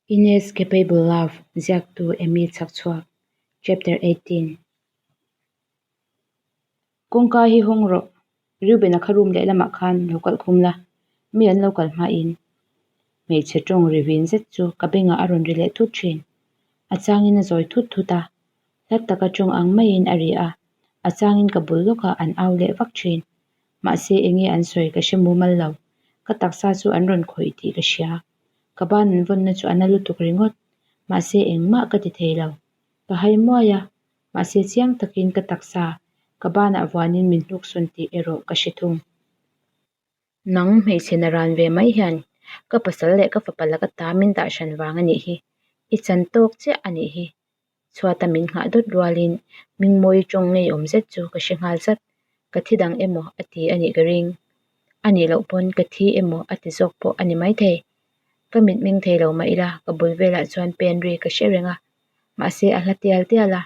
Inescapable Love ziaktu Amy chhakchhuak Chapter 18 Kawngka hi hawng rawh, Reuben-a kha room lehlamah khan lo kalh khum la, mi an lo kal hmain. Hmeichhe tawng ri vin zet chu ka bengah a rawn ri leh thut thin. A changin a zawi thut thut a, hlat taka tawng ang maiin a ri a, a changin ka bul lawkah an au leh vak thin. Mahse enge an sawi ka hre mumal lo, ka taksa chu an rawn khawih tih ka hria. Ka ban an vawnna chu a na lutuk ringawt, mahse engmah ka ti thei lo. Ka hai muai a, mahse chiang takin ka taksa ka banah vuanin min hnuksawn tih erawh ka hre thung. Nang hmeichhe na ran ve mai hian ka pasal leh ka fapa laka ta min dah hran vang a nih hi, i chan tawk chiah a nih hi. Chhuata min nghah dawt rualin Mingmawi tawng ngeiawm zet chu ka hre nghal zat, ka thi dang emaw a ti a nih ka ring. A nih loh pawn ka thi emaw a ti zawk pawh a ni maithei. Ka mit meng thei lo mah ila ka bul velah chuan pen ri ka hre reng a, mahse a hla tial tial a,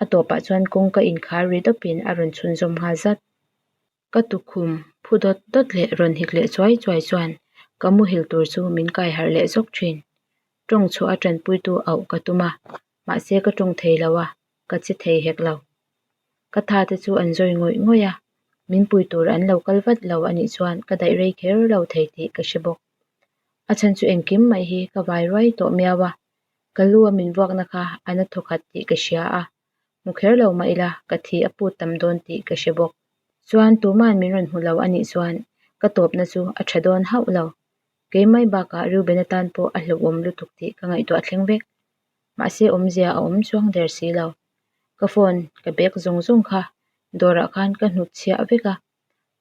a tawpah chuan kawngka inkhar ri dawpin a rawn chhunzawm nghal zat. Ka tukhum phu dawt dawt leh rawn hik leh chuai chuai chuan ka muhil tur chu min kai harh leh zawk thin. Tawng chhuah a tanpuitu auh ka tum a, mahse ka tawng thei lo a, ka che thei hek lo. Ka tha te chu an zawi ngawih ngawih a, min pui tur an lo kal vat lo a nih chuan ka daih rei kher lo thei tih ka hre bawk. A chhan chu engkim mai hi ka vai ruai tawh miau a, ka lu a min vuakna kha a na thawkhat tih ka hria a, hmu kher lo mah ila ka thi a put tam dawn tih ka hre bawk. Chuan tuma'n min rawn hmu lo a nih chuan ka tawpna chu a tha dawn hauh lo. Keimai bakah Reuben atan pawh a hlauhawm lutuk tih ka ngaihtuah thleng vek. Mahse awmzia a awm chuang der si lo. Ka phone ka bag zawng zawng kha dawrah khan ka hnut chhiah vek a.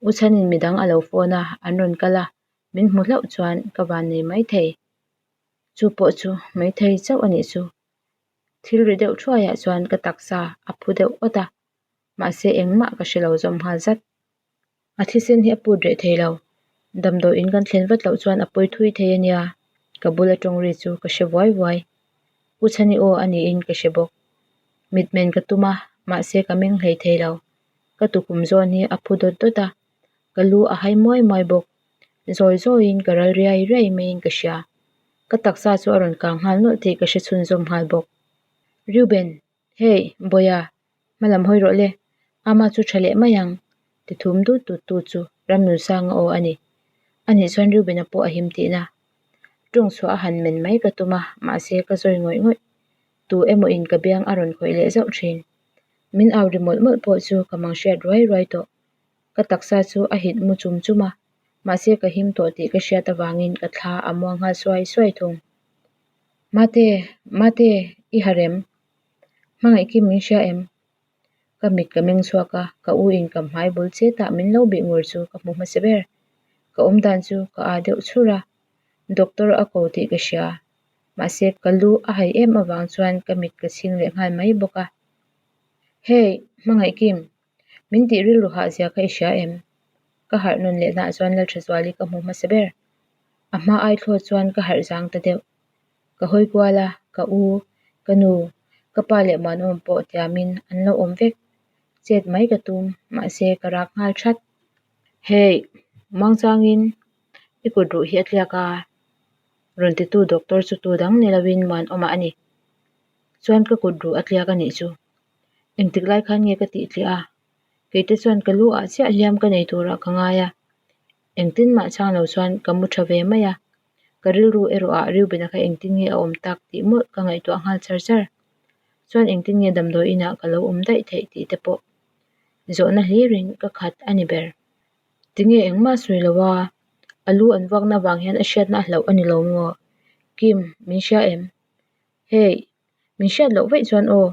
U Chhanin midang a lo phone a, an rawn kal a, min hmu hlauh chuan ka van nei maithei. Chu pawh chu maithei chauh a nih chu. Thil ri deuh thuaiah chuan ka taksa a phu deuh awt a, mahse engmah ka hre lo zawm nghal zat. A thisen hi a put reh thei lo, damdawi in kan thlen vat loh chuan a pawi thui thei a nia, ka bula tawng ri chu ka hre vuai vuai. U Chhani aw a niin ka hre bawk. Mitmen ka tum a, mahse ka meng hlei thei lo. Ka tukum zawn hi a phu dawt dawt a, ka lu a hai muai muai bawk. Zawi zawiin ka ral riai riai maiin ka hria. Ka taksa chu a rawn kang nghal nawlh tih ka hre chhunzawm nghal bawk. Reuben, hei, Bawiha, hmalam hawi rawh le, ama chu tha leh mai ang, ti thum dut dut tu chu Ramnunsanga aw a ni. Anih chuan Reuben-a pawh a him tihna. Tawng chhuah a han men mai ka tum a, mahse ka zawi ngawih ngawih. Tu emaw in ka biang a rawn khawih leh zauh thin. Min au ri mawlh mawlh pawh chu ka mang hriat ruai ruai tawh. Ka taksa chu a hit mu chum chum a, mahse ka him tawh tih ka hriat avangin ka thla a muang nghal suai suai thung. Mate, Mate, i ha rem. Hmangaih kim min hria em? Ka mit ka meng chhuak a, ka u in ka hmai bul chetah min lo bih ngur chu ka hmu hmasa ber. Ka awm dan chu ka aa deuh chhur a, doctor a ko tih ka hria. Mahse ka lu a hai em avang chuan ka mit ka chhing leh nghal mai bawk a. Hey, Hmangaih Kim, Min tih rilru hah zia kha i hria em? Ka harh nawn leh nah chuan Lalthazuali ka hmu hmasa ber. A hma ai thlawt chuan ka harh zang ta deuh. Ka hawi kual a, ka u, ka nu, ka pa leh Muanawm pawh tiamin an lo awm vek. Chet mai ka tum, mahse ka rak nghal that. Hey, muangchangin i kut ruh hi a tliak a, rawn titu doctor chu tu dang ni lovin Muanawma a ni. Chuan ka kut ruh a tliak a nih chu. Engtik lai khan nge ka tih tliah a, keite chuan ka lu ah chiah hliam ka nei turah ka ngai a, engtin mah chang lo chuan ka mu tha ve mai a, ka rilru erawh ah Reuben-a kha engtin nge a awm tak tih mawlh ka ngaihtuah nghal char char, chuan engtin nge damdawi inah ka lo awm daih theih tih te pawh zawhna hlirin ka khat a ni ber. Tinge engmah sawi lo a, a lu an vuakna vang hian a hriatna a hlauh a ni lo maw? Kim, min hria em? Hey! Min hriat loh vaih chuan aw,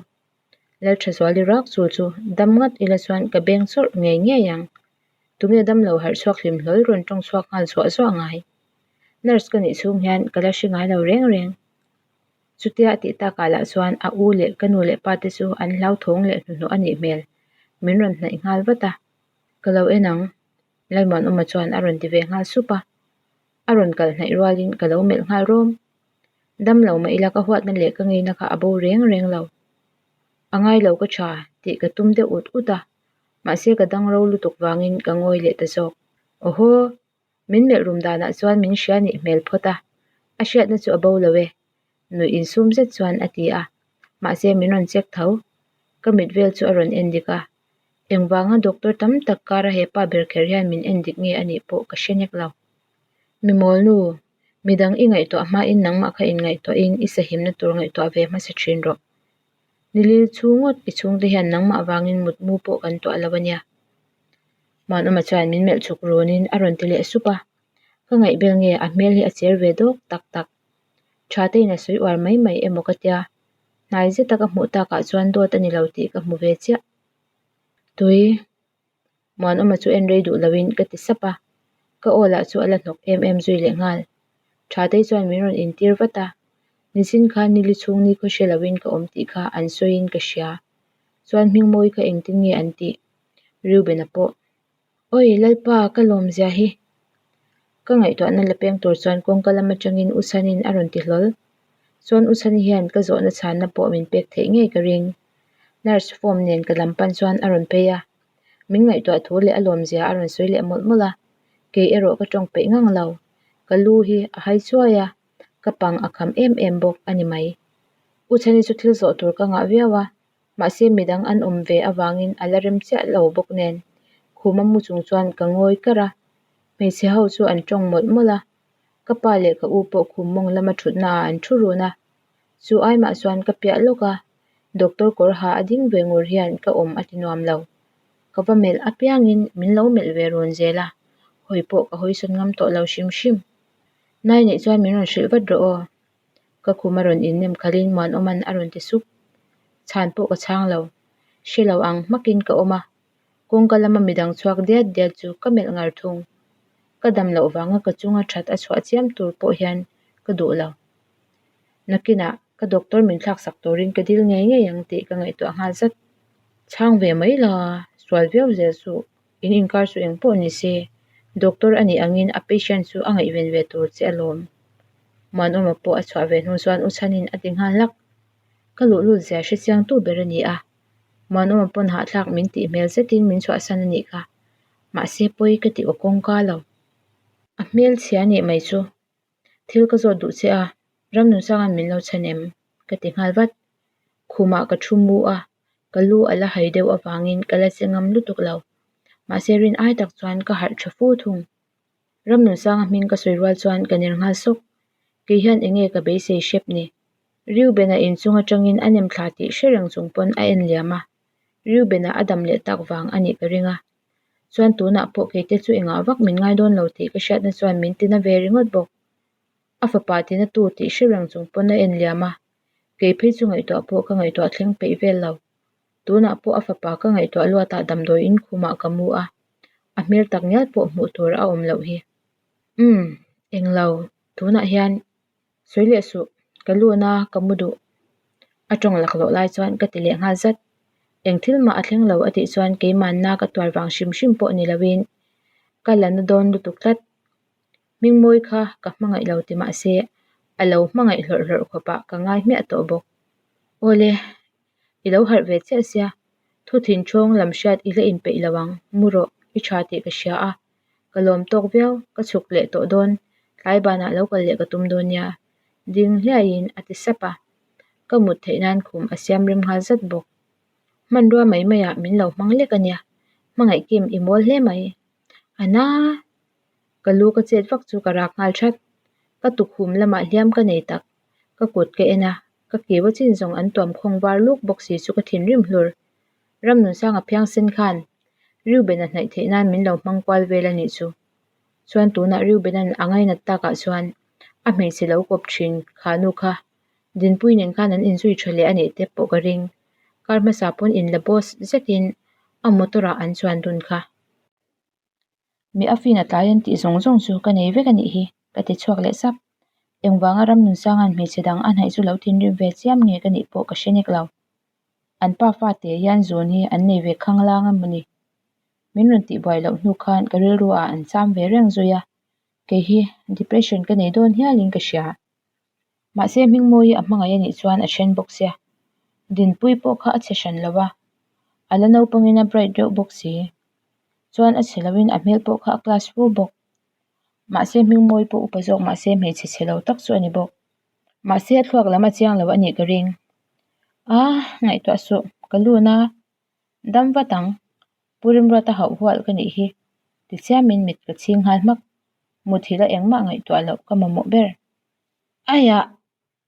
Lalthazuali rak chu chu dam ngat ila chuan ka beng chawrh ngei ngei ang. Tunge dam lo harh chhuak hlim hlawl rawn tawng chhuak nghal zuah zuah ngai. Nurse ka nih chhung hian ka la hre ngai lo reng reng. Chutia a tih takah lah chuan a u leh ka nu leh pa te chu an hlauthawng leh hnuhnawh a nih hmel. Min rawn hnaih nghal vat a. Ka lo en ang, Lalmuanawma chuan a rawn ti ve nghal sup a. A rawn kal hnaih rualin ka lo melh nghal rawm. Dam lo mah ila ka huatna leh ka ngeina kha a bo reng reng lo. A ngai lo ka tha tih ka tum deuh ut ut a, mahse ka dang ro lutuk vangin ka ngawi leh ta zawk. Awhaw! Min melh rum danah chuan min hria nih hmel phawt a, a hriatna chu a bo lo e. Nuih insum zet chuan a ti a, mahse min rawn check tho. Ka mit vel chu a rawn en dik a, engvanga doctor tam tak kara hepa ber kher hian min en dik nge a nih pawh ka hre nek lo. Mi mawlnu, midang i ngaihtuah hmain nangmah kha inngaihtuahin i sahimna tur ngaihtuah ve hmasa thin rawh. Nilil chhung ngawt i chhungte hian nangmah vangin mutmu pawh kan tuah lo a nia. Muanawma chuan min melh chhuk runin a rawn ti leh sup a, ka ngaihbel nge a hmel hi a cher ve dawk tak tak. Tha te in a sawi uar mai mai emaw ka tia, hnai zeta ka hmuh takah chuan dawt a ni lo tih ka hmu ve chiah. Tui. Muanawma chu en rei duh loin ka ti sap a, ka aw lah chu a la hnawk em em zui leh nghal. Thatei chuan min rawn intir vat a, nichin khan nili chhung ni khaw hre loin ka awm tih kha an sawiin ka hria. Chuan Hmingmawi kha engtin nge an tih? Reuben-a pawh. Awi Lalpa ka lawm zia hi! Ka ngaihtuahna la peng tur chuan kawngka lam atangin U Chhanin a rawn ti hlawl. Chuan U Chhani hian ka zawhna chhanna pawh min pek theih ngei ka ring. Nurse form nen ka lam pan chuan a rawn phei a, min ngaihtuah thu leh a lawmzia a rawn sawi leh mawlh mawlh a, kei erawh ka tawng peih ngang lo. Ka lu hi a hai chuai a, ka pang a kham em em bawk a ni mai. U Chhani chu thil zawh tur ka ngah viau a, mahse midang an awm ve avangin a la rem chiah lo bawk nen khuma mu chung chuan ka ngawi kar a, hmeichhe ho chu an tawng mawlh mawlh a, ka pa leh ka u pawh khum mawng lama thutna ah an thu run a, chu ai mah chuan ka piah lawk a, doctor kawr ha a ding ve ngur hian ka awm a ti nuam lo, ka va melh apiangin min lo melh ve run zel a, hawi pawh ka hawi sawn ngam tawh lo hrim hrim. Nai neih chuan min rawn hrilh vat rawh aw. Ka khum a rawn innem khalhin Muanawma'n a rawn ti sup. Chhan pawh ka chhang lo. Hre lo ang hmakin ka awm a. Kawngka lama midang chhuak diat diat chu ka melh ngar thung. Ka dam loh vanga ka chunga that a chhuah chiam tur pawh hian ka duh lo. Nakinah ka doctor min thlaksak turin ka dil ngei ngei ang tih ka ngaihtuah nghal zat. Chhang ve mai la, sual viau zel suh. In inkar chu eng pawh ni se, doctor a nih angin a patient chu a ngaihven ve tur che alawm. Muanawma pawh a chhuah ve hnu chuan U Chhanin a ti nghal hlak. Ka luhlut zia hre chiang tu ber a ni a, Muanawma pawn hahthlak min tih hmel zetin min chhuahsan a nih kha. Mahse pawi ka ti aw kawngka lo. A hmelchhia nih mai chu. Thil ka zawt duh che a, Ramnunsanga'n min lo chhan em? Ka ti nghal vat. Khumah ka thu mu a, ka lu a la hai deuh avangin ka la che ngam lutuk lo. Mahse rin ai tak chuan ka harh tha fu thung. Ramnunsanga hming ka sawi rual chuan ka ner nghal sawk. Kei hian eng nge ka beisei hrep ni? Reuben-a inchung atangin a nem thla tih hre reng chung pawn a en liam a, Reuben-a a dam leh tak vang a nih ka ring a. Chuan tunah pawh keite chu engah vak min ngai dawn lo tih ka hriatna chuan min tina ve ringawt bawk. A fapa tina tu tih hre reng chung pawn a en liam a, kei phei chu ngaihtuah pawh ka ngaihtuah thleng peih vel lo. Tunah pawh a fapa ka ngaihtuah luatah damdawi in khumah ka mu a, a hmel tak ngial pawh hmuh tur a awm loh hi. Umm, englo, tunah hian sawi leh suh, ka lun a, ka mu duh. A tawng laklawh lai chuan ka ti leh nghal zat. Eng thil mah a thleng lo a tih chuan keimahna ka tuar vang hrim hrim pawh ni loin ka la na dawn lutuk tlat. Hmingmawi kha ka hmangaih lo ti mah se a lo hmangaih hlawrh hlawrh khawpah ka ngai hmiah tawh bawk. Awle, i lo harh ve chiah sia, thu thinthawng lam hriat i la inpeih lo ang, mu rawh, i tha tih ka hria a, ka lawm tawk viau, ka chhuk leh tawh dawn, tlai banah lo kal leh ka tum dawn nia, ding hliaiin a ti sap a, ka mut theih nan khum a siam rem nghal zat bawk. Hmanrua mai maiah min lo hmang lek a nia, hmangaih kim i mawl hle mai. A na! Ka lu ka chet vak chu ka rak nghal that. Ka tukhum lamah hliam ka nei tak. Ka kut ka en a, ka kiu a chin zawng an tuam khawng var luk bawk si chu ka thinrim hlur. Ramnunsanga phiangsen khan Reuben-a hnaih theih nan min lo hmang kual vel a nih chu. Chuan tunah Reuben-a'n a ngainat takah chuan a hmeichhe lo kawp thin kha nu kha Dinpui nen khan an inzui tha leh a nih te pawh ka ring. Kar hmasa pawn inla boss zetin a motor-ah an chuan dun kha. Mi a fin a tlai an tih zawng zawng chu ka nei vek a nih hi, ka ti chhuak leh sap. Engvanga Ramnunsanga'n hmeichhe dang a hnaih chu lo thinrim ve chiam nge ka nih pawh ka hre nek lo. An pa fate hian zun hi an nei ve khanglang a mawni. Min rawn tihbuai loh hnu khan ka rilru ah an cham ve reng zui a, kei hi depression ka nei dawn hialin ka hria. Mahse Hmingmawii a hmangaih a nih chuan a then bawk sia. Dinpui pawh kha a chhe hran lo a, a la naupangin a bright reuh bawk si. Chuan a chhe loin a hmel pawh kha a class fu bawk. Mahse Hmingmawii pawh upa zawk mahse hmeichhe chhe lo tak chu a ni bawk. Mahse a thluak lam a chiang lo a nih ka ring. Ah, ngaihtuah suh, ka lun a, dam vat ang, Pu Rimruata hauh hual ka nih hi, tichiamin mit ka chhing nghal hmak. Muthilh a engmah ngaihtuah loh ka mamawh ber. Aiah!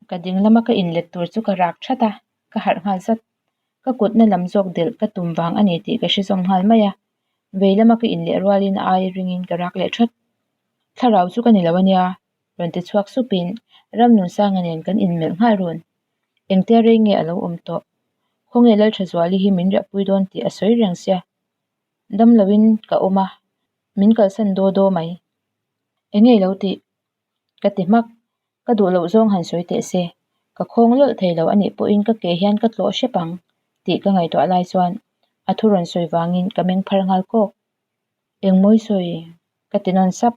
Ka ding lama ka inlet tur chu ka rak that a, ka harh nghal zat. Ka kutna lam zawk delh ka tum vang a ni tih ka hre zawm nghal mai a, vei lama ka inleh rualin a aia ringin ka rak leh that. Thlarau chu ka ni lo a nia, rawn ti chhuak supin Ramnunsanga nen kan inmelh nghal run. Engtia rei nge a lo awm tawh? Khawnge Lalthazuali hi min riahpui dawn tih a sawi reng sia. Dam loin ka awm a, min kalsan daw daw mai. Enge i lo tih? Ka ti hmak. Ka duh loh zawng han sawi teh se, ka khawng lawlh thei lo a nih pawhin ka ke hian ka tlawh hrep ang tih ka ngaihtuah lai chuan a thu rawn sawi vangin ka meng phar nghal kawk. Engmawi sawi? Ka ti nawn sap.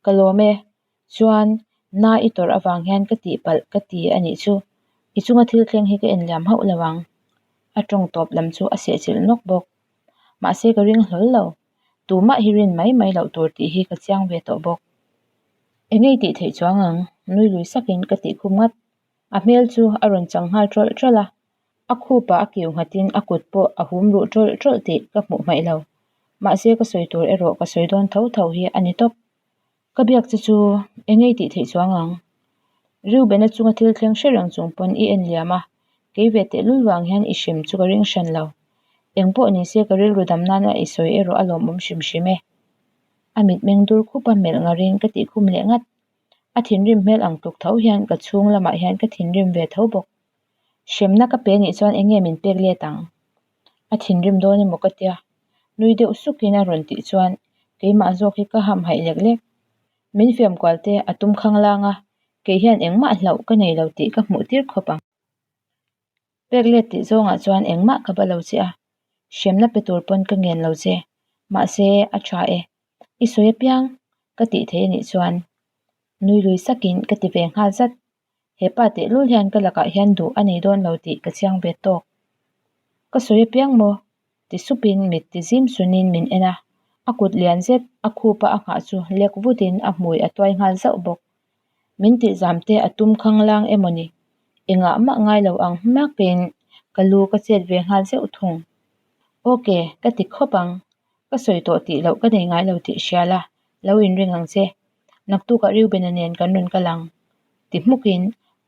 Ka lawm e. Chuan, na i tawrh avang hian ka tihpalh ka ti a nih chu. I chunga thil thleng hi ka enliam hauh lo ang. A tawng tawp lam chu a sehchilh nawk bawk. Mahse ka ring hlawl lo. Tumah hi rin mai mai loh tur tih hi ka chiang ve tawh bawk. Engei tih theih chuang ang, nui lui sakin ka tih khum ngat. A hmel chu a rawn chang nghal tawlh tawlh a, a khupah a kiu nghatin a kut pawh a hum ruh tawlh tawlh tih ka hmuh hmaih lo. Mahse ka sawi tur erawh ka sawi dawn tho tho hi a ni tawp. Ka biak che chu engei tih theih chuang ang. Reuben-a chunga thil thleng hre reng chung pawn i en liam a, kei ve tehlul vang hian i hrem chu ka ring hran lo. Eng pawh ni se ka rilru dam nana i sawi erawh a lawmawm hrim hrim e. A mitmeng dur khup a melh ngarin ka tih khum leh ngat. A thinrim hmel ang tluk tho hian ka chhung lamah hian ka thinrim ve tho bawk. Hremna ka pe nih chuan eng nge min pek let ang? A thinrim dawn emaw ka tia? Nui deuh sukin a rawn tih chuan keimah zawk hi ka hamhaih lek lek. Min fiam kual te a tum khanglang a, kei hian engmah hlauh ka nei lo tih ka hmuh tir khawp ang. Pek let tih zawngah chuan engmah ka ba lo che a, hremna pe tur pawn ka ngen lo che. Mahse, a tha e. I sawi apiang ka tih thei anih chuan nui lui sakin ka ti ve nghal zat. He pa tehlul hian ka lakah hian duh a nei dawn lo tih ka chiang ve tawk. Ka sawi apiang maw? ti supin mit ti zim sunin min en a, a kut lian zet a khupa a nghah chu lek vutin a hmui a tuai nghal zauh bawk. Min tihzam te a tum khanglang emaw ni? Engah mah ngai lo ang hmakin ka lu ka chet ve nghal zeuh thung. Ok, ka ti khawp ang. Ka sawi tawh tih loh ka nei ngai lo tih hria la, lo inring ang che. Naktukah Reuben-a nen kan rawn kal ang. Ti hmukin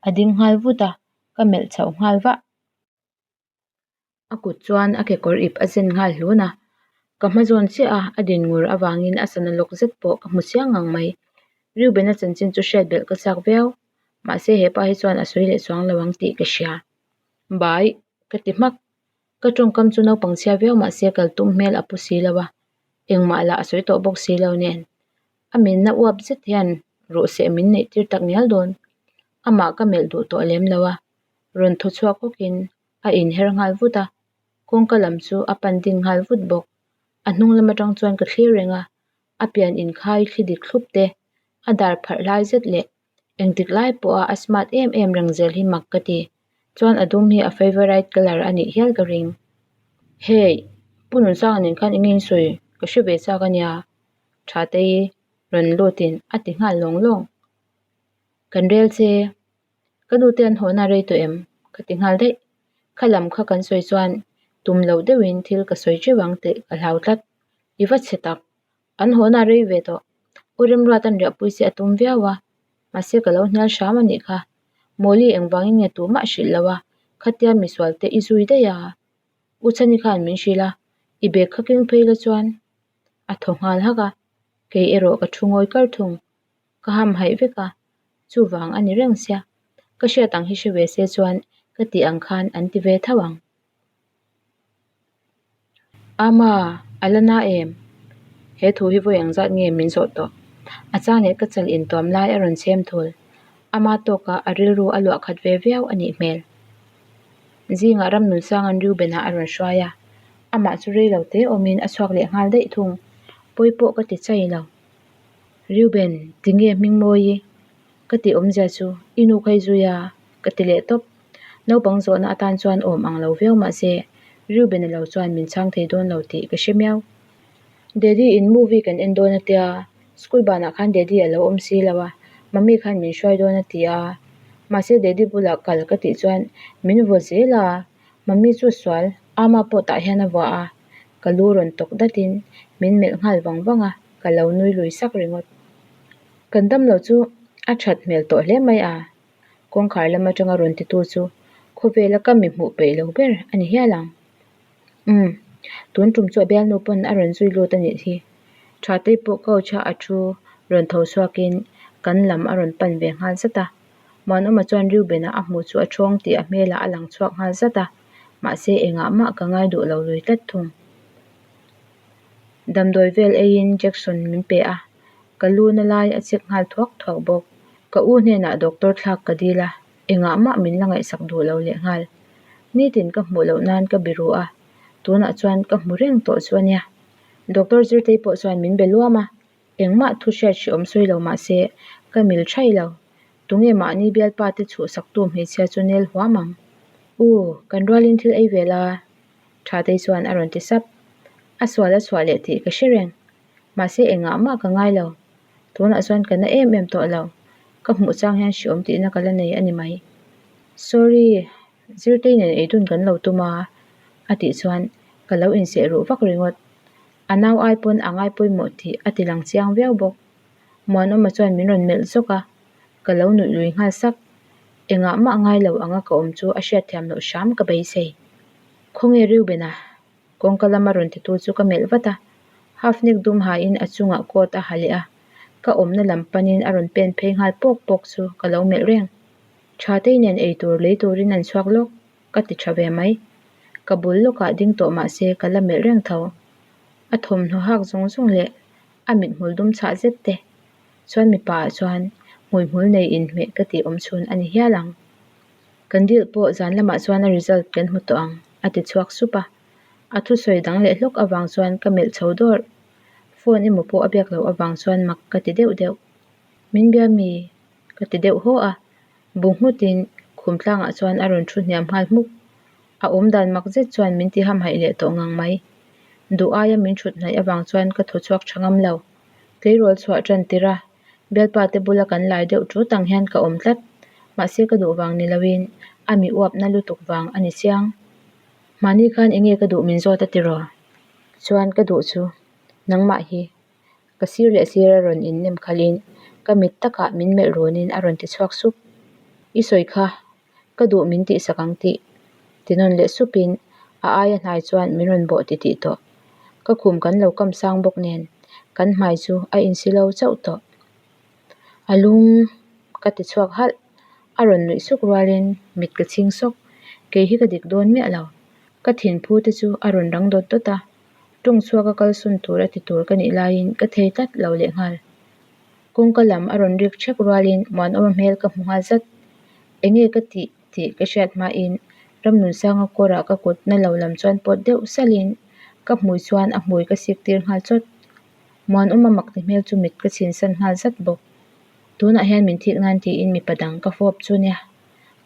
a ding nghal vut a, ka melh chhoh nghal vah. A kut chuan a kekawr ip a zen nghal hlun a, ka hma zawn chiah a, a din ngur avangin a sana lawk zet pawh ka hmu chiang ngang mai. Reuben-a chanchin chu hriat belh ka chak viau, mahse hepa hi chuan a sawi leh chuang lo ang tih ka hria. Bai, ka ti hmak. Ka tawngkam chu naupang chhia viau mahse kal tum hmel a pu si lo a, engmah lah a sawi tawh bawk si lo nen. A minna uap zet hian ruhseh min neih tir tak ngial dawn. Amah ka melh duh tawh lem lo a, rawn thaw chhuak hawkin a inher nghal vut a, kawngka lam chu a pan ding nghal vut bawk. A hnung lam atang chuan ka thlir reng a, a pian inkhai thli dik thlup te, a dar pharh lai zet leh engtik lai pawha a smart em em reng zel hi mak ka ti. Chuan a dum hi a favourite colour a nih hial ka ring. Hey! Pu Nunsanga nen khan eng nge in sawi? Ka hre ve chak a nia. Thatei rawn lutin a ti nghal lawng lawng. Kan rel che. Ka nu te an hawhna rei tawh em? Ka ti nghal daih. Kha lam kha kan sawi chuan tum loh deuhin thil ka sawi teuh ang tih ka hlau tlat. I va chhe tak. An hawhna rei ve tawh. U Remruat an riahpui che a tum viau a, mahse ka lo hnial hram a nih kha. Mawli engvangin nge tumah hrilh lo a, khatia misual te i zui daih a. U Chhani khan min hrilh a, i bag kha keng phei la chuan a thaw nghal hak a, kei erawh ka thu ngawi kar thung. Ka ham haih vek a, chuvang a ni reng sia. Ka hriat ang hi hre ve se chuan ka tih ang khan an ti ve tho ang. Ama, a la na em? He thu hi vawi ang zat nge min zawh tawh? A chang leh ka chal intuam lai a rawn chhem thul. Ama tawkah a rilru a luah khat ve viau a nih hmel. Zingah Ramnunsanga'n Reuben-ah a rawn hruai a, amah chu rei lo te awmin a chhuak leh nghal daih thung. Pawi pawh ka ti chai lo. Reuben, tinge Hmingmawii? Ka tih awmzia chu i nu kha i zui a, ka ti leh tawp. Naupang zawhna atan chuan awm ang lo viau mahse Reuben-a lo chuan min chhang thei dawn lo tih ka hre miau. Daddy in movie kan en dawn a tia, school banah khan Daddy a lo awm si lo a, Mummy khan min hruai dawn a ti a. Mahse Daddy bulah kal ka tih chuan min vaw zel a, Mummy chu sual ama pawh tah hian a vua a, ka lu rawn tawk datin min melh nghal vang vang a, ka lo nui lui sak ringawt. Kan damlo chu a that hmel tawh hle mai a, kawngkhar lam atanga rawn titu chu khawvela ka mi hmuh peih lo ber a ni hial ang. Umm, tun tum chu a bialnu pawn a rawn zui lut a nih hi. Thatei pawh couch a a thu rawn tho chhuakin kan lam a rawn pan ve nghal zat a. Muanawma chuan Reuben-a a hmuh chu a thawng tih a hmelah a lang chhuak nghal zat a, mahse engah mah ka ngai duh lo lui tlat thung. Damdawi vel eiin Jackson min pe a, ka lu na lai a chek nghal thuak thuak bawk. Ka u hnenah doctor thlak ka dil a, engah mah min la ngaihsak duh lo leh nghal. Nitin ka hmuh loh nan ka biru a, tunah chuan ka hmu reng tawh chu a nia. Doctor Zirtei pawh chuan min be luam a, engmah thu hriat hrehawm sawi lo mah se ka mil thai lo. Tunge mahni bialpa te chhuhsaktu hmeichhia chu nel huam ang? U, kan rualin thil ei ve la? Thatei chuan a rawn ti sap. A sual a chhuah leh tih ka hre reng. Mahse engah mah ka ngai lo. Tunah chuan ka na em em tawh lo. Ka hmuh chang hian hriawm tihna ka la nei a ni mai. Sorry, Zirtei nen eidun kan lo tum a, a tih chuan ka lo inseh ruh vak ringawt. A nau ai pawn a ngai pawimawh tih a ti lang chiang viau bawk. Muanawma chuan min rawn melh zawk a, ka lo nuih lui nghal sak. Engah mah ngai lo anga ka awm chu a hriatthiam loh hram ka beisei. Khawnge Reuben-a? Kawngka lama rawn titu chu ka melh vat a, half neck dum hain a chungah coat a ha leh a, ka awmna lam panin a rawn pen phei nghal pawk pawk chu ka lo melh reng. Thatei nen eitur lei turin an chhuak lawk, ka ti tha ve mai. Ka bul lawkah ding tawh mah se ka la melh reng tho. A thawmhnaw hak zawng zawng leh a mithmul dum chhah zet te chuan mipa ah chuan hmuihmul nei inhmeh ka tih awm chhun a ni hial ang. Kan deal pawh zan lamah chuan a result kan hmu tawh ang, a ti chhuak sup a. A thusawi dang leh hlawk avang chuan ka melh chho dawrh. Phone emaw pawh a biak loh avang chuan mak ka ti deuh deuh. Min bia mi? ka ti deuh haw a. Bu nghutin khum tlangah chuan a rawn thu hniam nghal hmuk. A awm dan mak zet chuan min ti hamhaih leh tawh ngang mai. Duh aia min thut hnaih avang chuan ka thaw chhuak tha ngam lo. Tleirawl chhuah tan tir a, Bialpa te bula kan lai deuh tut ang hian ka awm tlat. Mahse ka duh vang ni loin a mi uap na lutuk vang a ni chiang. Mahni khan enge ka duh min zawt a tiraw? Chuan ka duh chu nangmah hi ka sir leh sir a rawn in nem khalhin ka mit takah min melh runin a rawn ti chhuak sup. I sawi kha ka duh min tihsak ang tih ti nawn leh supin a aia hnai chuan min rawn bawh titih tawh. Ka khum kan lo kam sang bawk nen kan hmai chu a insi lo chauh tawh. A lung ka ti chhuak halh, a rawn nuih suk rualin mit ka chhing sawk, kei hi ka dik dawn miah lo. Ka thinphu te chu a rawn rang dawt dawt a, tawng chhuak a kalsawn tur a ti tur ka nih laiin ka thei tlat lo lehnghal. Kawngka lam a rawn rik thek rualin Muanawma hmel ka hmu nghal zat. Enge ka tih tih ka hriat hmain Ramnunsanga kawrah ka kut na lo lam chuan pawt deuh salhin ka hmui chuan a hmui ka sik tir nghal chawt. Muanawma mak ti hmel chu mit ka chhinsan nghal zat bawk. Tunah hian min thik nan tiin mipa dang ka fawp chu nia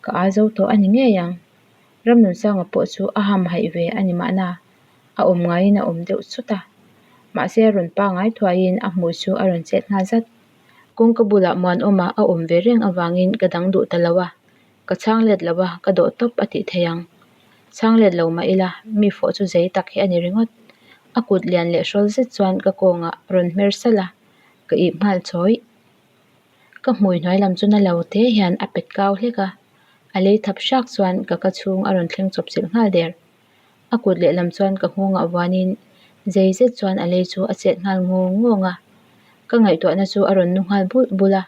ka aa zo tawh a ni ngei ang. Ramnunsanga pawh chu a hamhaih ve a ni mahna a awm ngaiin a awm deuh chawt a, mahse a rawn pangai thuaiin a hmui chu a rawn chet nghal zat. Kawngka bulah Muanawma a awm ve reng avangin ka dang duh ta lo a, ka chhang let lo a, ka dawh tawp a tih thei ang. Chhang let lo mah ila mi fawh chu zei tak hi a ni ringawt. A kut lian leh hrawl zet chuan ka kawngah rawn hmer salh a, ka ip nghal chawih. Ka hmui hnuai lam chu na lo te hian a pet kau hlek a, a lei thap hrak chuan ka ka chhung a rawn thleng chawp chilh nghal der. A kut lehlam chuan ka nghawngah vuanin zei zet chuan a lei chu a chet nghal ngawng ngawng a, ka ngaihtuahna chu a rawn nu nghal bulh bulh a.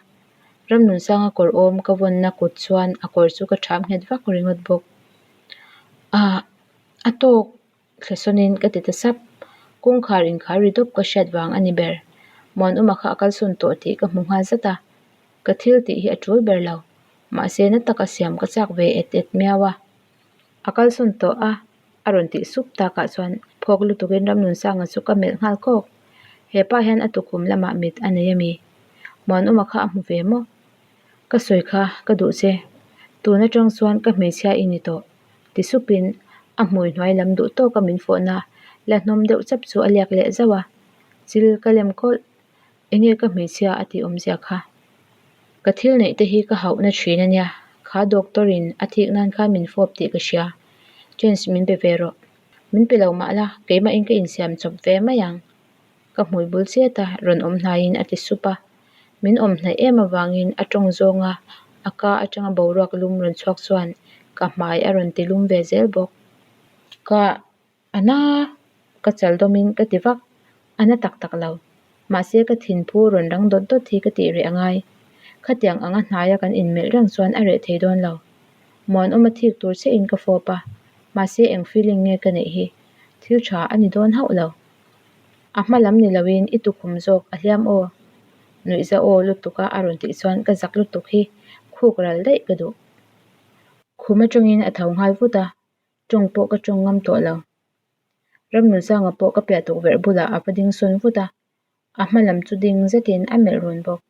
Ramnunsanga kawr awm ka vawnna kut chuan a kawr chu ka tham nghet vak ringawt bawk. Ahh a tawk thlesawnin ka ti ta sap. Kawngkhar inkhar ri dawp ka hriat vang a ni ber. Muanawma kha a kalsawn tawh tih ka hmu nghal zat a, ka thil tih hi a tul ber lo. Mahse na taka siam ka chak ve et et miau a. A kalsawn tawh a, a rawn tih sup takah chuan phawk lutukin Ramnunsanga chu ka melh nghal kawk. He pa hian a tukhum lamah mit a nei a mi? Muanawma kha a hmu ve maw? Ka sawi kha ka duh che. Tun atang chuan ka hmeichhia i ni tawh ti supin a hmui hnuai lam duh tawka min fawhna la hnawm deuh chap chu a liak leh zauh a. Chil ka lem kawlh. Enge ka hmeichhia a tih awmzia kha? Ka thil neih te hi ka hauhna thin a nia. Kha. Kha doctor in a thik nan khan min fawp tih ka hria. Chance min pe ve rawh. Min pe lo mah la, keimahin ka insiam chawp ve mai ang. Ka hmui bul chiat a, rawn awm hnaiin a ti sup a. Min awm hnaih em avangin a tawng zawnga a ka atanga boruak lum rawn chhuak chuan ka hmai a rawn ti lum ve zel bawk. Ka a na ka chal dawmin ka ti vak, a na tak tak lo. Mahse ka thinphu rawn rang dawt dawt hi ka tih reh a ngai. Khatiang anga hnaia kan inmelh reng chuan a reh thei dawn lo. Muanawma thik tur chiahin ka fawp a, mahse eng feeling nge ka neih hi? Thil tha a ni dawn hauh lo. A hma lam ni loin i tukhum zawk a hliam aw. Nuihza aw lutuk a a rawn tih chuan ka zak lutuk hi khuk ral daih ka duh. Khum atangin a tho nghal vut a, tawng pawh ka tawng ngam tawh lo. Ramnunsanga pawh ka piah tukverh bulah a va ding sawn vut a, a hma lam chu ding zetin a melh run bawk.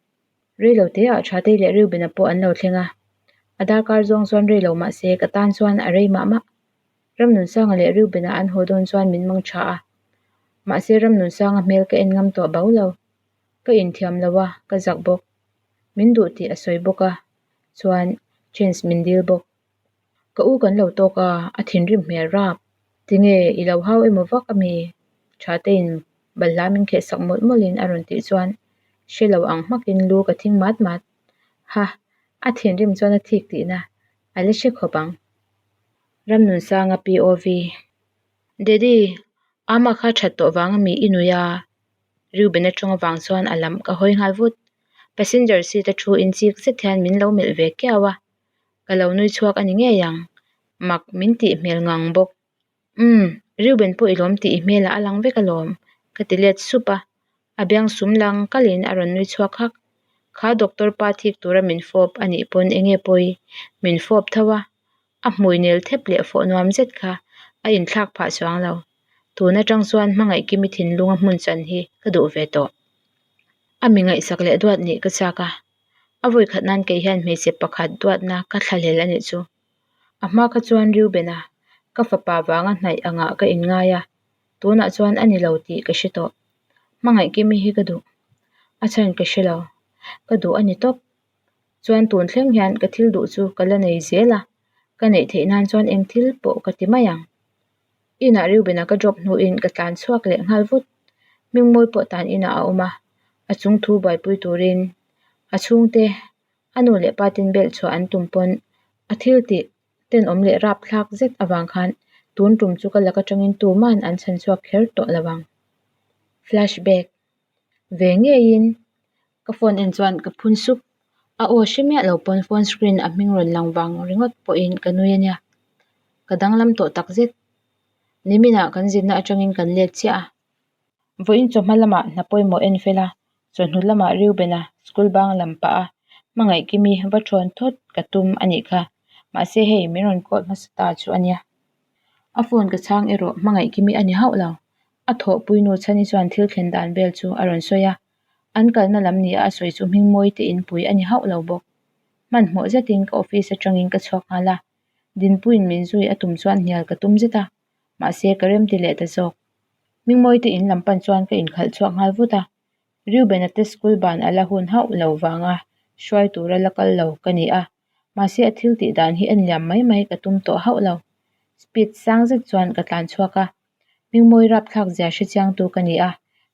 Reilo teah Thatei leh Reuben-a pawh an lo thleng a, a darkar zawng chuan reilo mah se ka tan chuan a rei mah mah. Ramnunsanga leh Reuben-a an haw dawn chuan min mang tha a, mahse Ramnunsanga hmel ka en ngam tawh bau lo. Ka inthiam lo a, ka zak bawk. Min duh tih a sawi bawk a, chuan chance min dil bawk. Ka u kan lo tawk a, a thinrim hmel rap. Tinge i lo hau emaw vak ami? Thatein balhla min kheh sak mawlh mawlhin a rawn tih chuan hre lo ang hmakin lu ka thing mat mat. Ha, a thinrim chuan a thik tihna a la hre khawp ang. Ramnunsanga POV. Daddy, ama kha that tawh vang ami i nui a? Reuben atang avang chuan a lam ka hawi nghal vut. Passenger seat a thu in chik zet hian min lo melh ve kiau a. Ka lo nui chhuak a ni ngei ang. Mak min tih hmel ngang bawk. Umm, Reuben pawh i lawm tih i hmelah a lang vek alawm, ka ti let sup a. A biang sum lang kalin a rawn nui chhuak hak. Kha doctor pa thik tura min fawp a nih pawn enge pawi? Min fawp tho a. A hmui nel thep leh fawh nuam zet kha a inthlak phah chuang lo. Tun atang chuan Hmangaihkimi thinlunga hmun chan hi ka duh ve tawh. A mi ngaihsak leh duat nih ka chak a. A vawi khat nan kei hian hmeichhe pakhat duatna ka thlahlel a nih chu. A hma kha chuan Reuben-a ka fapa vanga hnaih angah ka inngai a, tunah chuan a ni lo tih ka hre tawh. Hmangaihkimi hi ka duh. A chhan ka hre lo. Ka duh a ni tawp. Chuan tun thleng hian ka thil duh chu ka la nei zel a, ka neih theih nan chuan eng thil pawh ka ti mai ang. Inah Reuben-a ka drop hnuin ka tlan chhuak leh nghal vut. Hmingmawi pawh tan inah a awm a, a chung thu buaipui turin a chhungte a nu leh pa ten belh chhuah an tum pawn a thil tih tenawm leh rapthlak zet avang khan tun tum chu ka lak atangin tuman an chhan chhuak kher tawh lo ang. Flashback ve ngeiin ka phone en chuan ka phun sup. A aw hre miah lo pawn phone screen a hming rawn lang vang ringawt pawhin ka nui a nia. Ka danglam tawh tak zet. Niminah kan zinna atangin kan let chiah a. Vawiin chawhma lamah hna pawimawh en fel a, chawhnu lamah Reuben-a school bang lam pah a Hmangaihkimi va thawn thawt ka tum a nih kha. Mahse hei min rawn call hmasa ta chu a nia. A phone ka chhang erawh Hmangaihkimi a ni hauh lo. A thawhpui nu Chhani chuan thil thlen dan vel chu a rawn sawi a. An kalna lam nia a sawi chu Hmingmawi te inpui a ni hauh lo bawk. Hmanhmawh zetin ka office atangin ka chhuak nghal a. Dinpuiin min zui a tum chuan hnial ka tum zet a. Mahse ka remti leh ta zawk. Hmingmawi te in lam pan chuan ka inkhalh chhuak nghal vut a, Reuben-a te school ban a la hun hauh lo vanga hruai tura la kal lo ka ni a, mahse a thil tih dan hi en liam mai mai ka tum tawh hauh lo. Speed sang zet chuan ka tlan chhuak a, Hmingmawi rapthlak zia hre chiangtu ka ni a,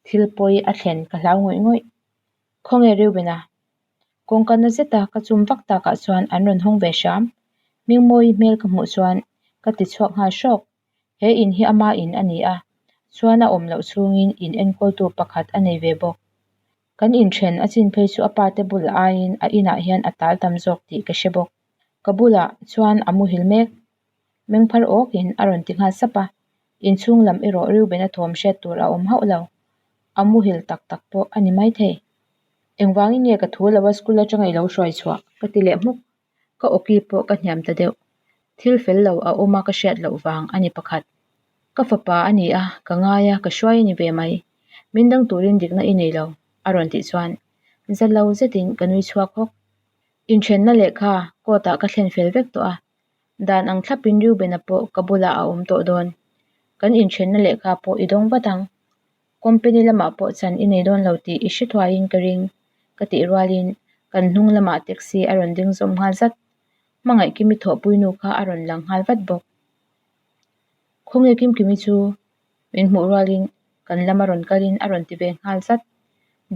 thil pawi a thlen ka hlau ngawih ngawih. Khawnge Reuben-a? Kawngka na zeta ka chum vak takah chuan an rawn hawng ve hram. Hmingmawi hmel ka hmuh chuan ka ti chhuak nghal hrawk. He in hi ama in a ni a, chuan a awm loh chhungin in enkawltu pakhat a nei ve bawk. Kan inthen a chin phei chu a pa te bul aiin a inah hian a tal tam zawk tih ka hre bawk. Ka bulah chuan a muhil mek. Mengphar awkin a rawn ti nghal sap a, inchhung lam erawh Reuben-a thawm hriat tur a awm hauh lo. A muhil tak tak pawh a ni maithei. Engvangin nge ka thu lo a school atanga i lo hruai chhuah? ka ti leh hmuk. Ka awki pawh ka hniam ta deuh. Thil fel lo a awm a ka hriat loh vang a ni pakhat. Ka fapa a ni a, ka ngai a, ka hruai a ni ve mai. Min dang turin dikna i nei lo, a rawn tih chuan za lo zetin ka nui chhuak hawk. Inthenna lehkha court ah ka thlen fel vek tawh a, dan ang thlapin Reuben-a pawh ka bulah a awm tawh dawn. Kan inthenna lehkha pawh i dawng vat ang. Company lamah pawh chan i nei dawn lo tih i hre thuaiin ka ring, ka tih rualin kan hnung lamah taxi a rawn ding zawm nghal zat. Hmangaihkimi thawhpuinu kha a rawn lang nghal vat bawk. Khawnge Kimkimi chu min hmuh rualin kan lama rawn kalin a rawn ti ve nghal zat.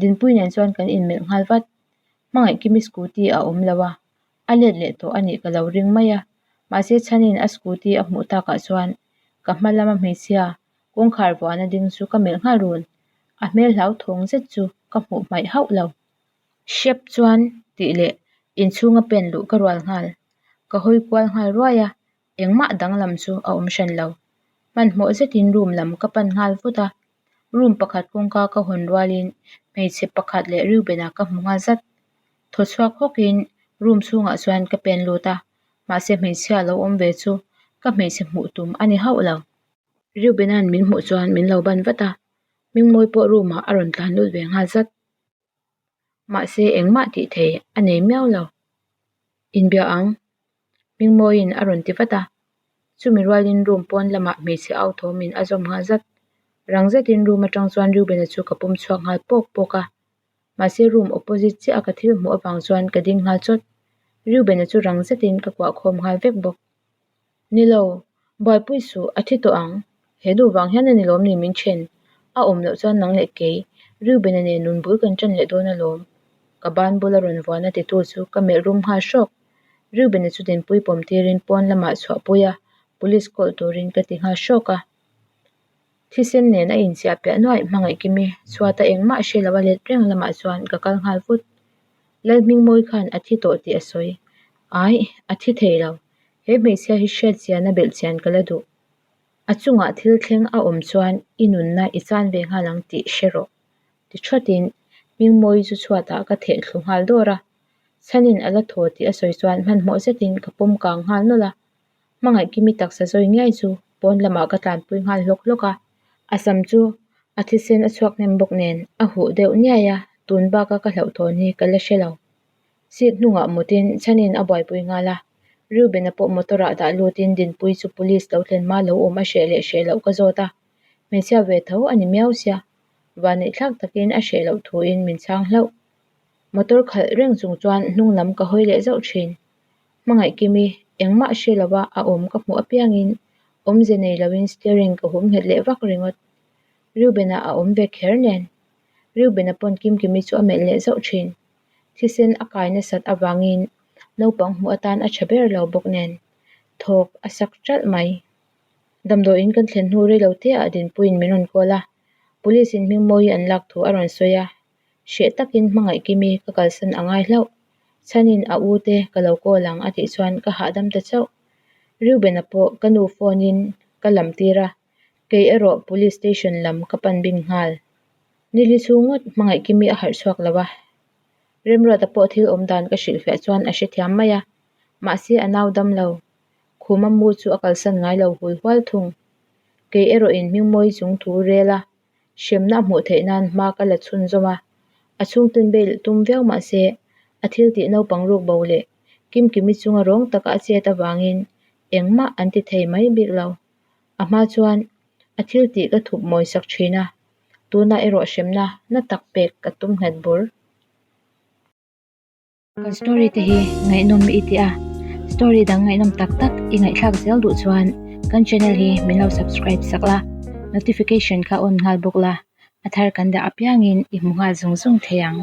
Dinpui nen chuan kan inmelh nghal vat. Hmangaihkimi scooty a awm lo a, a let leh tawh a nih ka lo ring mai a. Mahse chhanin a scooty a hmuh takah chuan ka hma lama hmeichhia kawngkhar vuahna ding chu ka melh nghal run. A hmel hlauthawng zet chu ka hmuh hmaih hauh lo. Hrep chuan tih leh inchhunga pen luh ka rual nghal. Ka hawi kual nghal ruai a, engmah danglam chu a awm hran lo. Hmanhmawh zetin room lam ka pan nghal vut a, room pakhat kawngka ka hawn rualin hmeichhe pakhat leh Reuben-a ka hmu nghal zat. Thaw chhuak hawkin room chhungah chuan ka pen lut a, mahse hmeichhia lo awm ve chu ka hmeichhe hmuh tum a ni hauh lo. Reuben-a'n min hmuh chuan min lo ban vat a, Hmingmawi pawh room ah a rawn tlan lut ve nghal zat. Mahse engmah tih thei a nei miau lo. Inbia ang. Hmingmawiin a rawn ti vat a. Chumi rualin room pawn lamah hmeichhe au thawmin a zawm nghal zat. Rang zetin room atang chuan Reuben-a chu ka pawm chhuak nghal pawk pawk a. Mahse room opposite chiah a ka thil hmuh avang chuan ka ding nghal chawt. Reuben-a chu rang zetin ka kuah khawm nghal vek bawk. Ni lo, buaipui suh, a thi tawh ang. He duh vang hian a ni lawm ni min then. A awm loh chuan nang leh kei, Reuben-a nen nun bul kan tan leh dawn alawm. Ka ban bula rawn vuahna titu chu ka melh rum nghal hrawk. Reuben-a chu dinpui pawm tirin pawn lamah chhuahpui a, police call turin ka ti nghal hrawk a. Thisen nen a inchiah piah nuaih Hmangaihkimi chhuata engmah hre lo a let reng lamah chuan ka kal nghal vut. Lalhmingmawi khan a thi tawh tih a sawi. Aih, a thi thei lo. He hmeichhia hi hriat chian a belh chian ka la duh. A chungah thil thleng a awm chuan i nunna i chan ve nghal ang tih hre rawh. Ti thawtin Hmingmawi chu chhuatah ka theh thlu nghal dawr a. Chhanin a la thaw tih a sawi chuan hmanhmawh zetin ka pawm kang nghal nawlh a. Hmangaihkimi taksa zawi ngiai chu pawn lamah ka tlanpui nghal hlawk hlawk a. A sam chu a thisen a chhuak hnem bawk nen a huh deuh niai a, tun baka ka hlauhthawn hi ka la hre lo. Seat hnungah mutin chhanin a buaipui nghal a, Reuben-a pawh motor-ah dah lutin Dinpuii chu police lo thlen hma lo awm a hreh leh hreh loh ka zawt a, hmeichhia ve tho a ni miau sia, vanneihthlak takin a hreh loh thuin min chhang hlauh. Motor khalh reng chung chuan hnung lam ka hawi leh zauh thin. Hmangaihkimi, engmah hre lova a awm ka hmuh apiangin awmze nei loin steering ka hum nghet leh vak ringawt. Reuben-a a awm ve kher nen. Reuben-a pawn Kimkimi chu a melh leh zauh thin. Thisen a kai nasat avangin naupang hmuh atan a tha ber lo bawk nen thawk a sak ṭalh mai. Damdawiin kan thlen hnu rei lo te ah Dinpuiin min rawn call a, Police in Hmingmawii an lak thu a rawn sawi a, hreh takin Hmangaihkimi ka kalsan a ngai hlauh. Chhanin a u te ka lo call ang a tih chuan ka hahdam ta chauh. Reuben-a pawh ka nu phone in ka lam tir a, kei erawh Police station lam ka pan bing nghal. Nili chhung ngawt Hmangaihkimi a harh chhuak lo a, Remruata pawh thil awm dan ka hrilhfiah chuan a hrethiam mai a, mahse a nau dam lo. Khuma mu chu a kalsan ngai lo hul hual thung. Kei erawhin Hmingmawi chung thu rel a, hremna a hmuh theih nan hma ka la chhunzawm a, a chhungten bail tum viau mahse a thil tih naupang ruk bo leh Kimkimi chunga rawng taka a chet avangin engmah an ti thei mai bik lo. A hma chuan a thil tih ka thup mawi sak thin a, tunah erawh hremna na tak pek ka tum nghet bur. Kan story te hi ngaihnawm i ti a, story dang ngaihnawm tak tak i ngaihthlak zel duh chuan kan channel hi min lo subscribe sak la, notification kha on nghal bawk la, a thar kan dah apiangin i hmu nghal zung zung thei ang.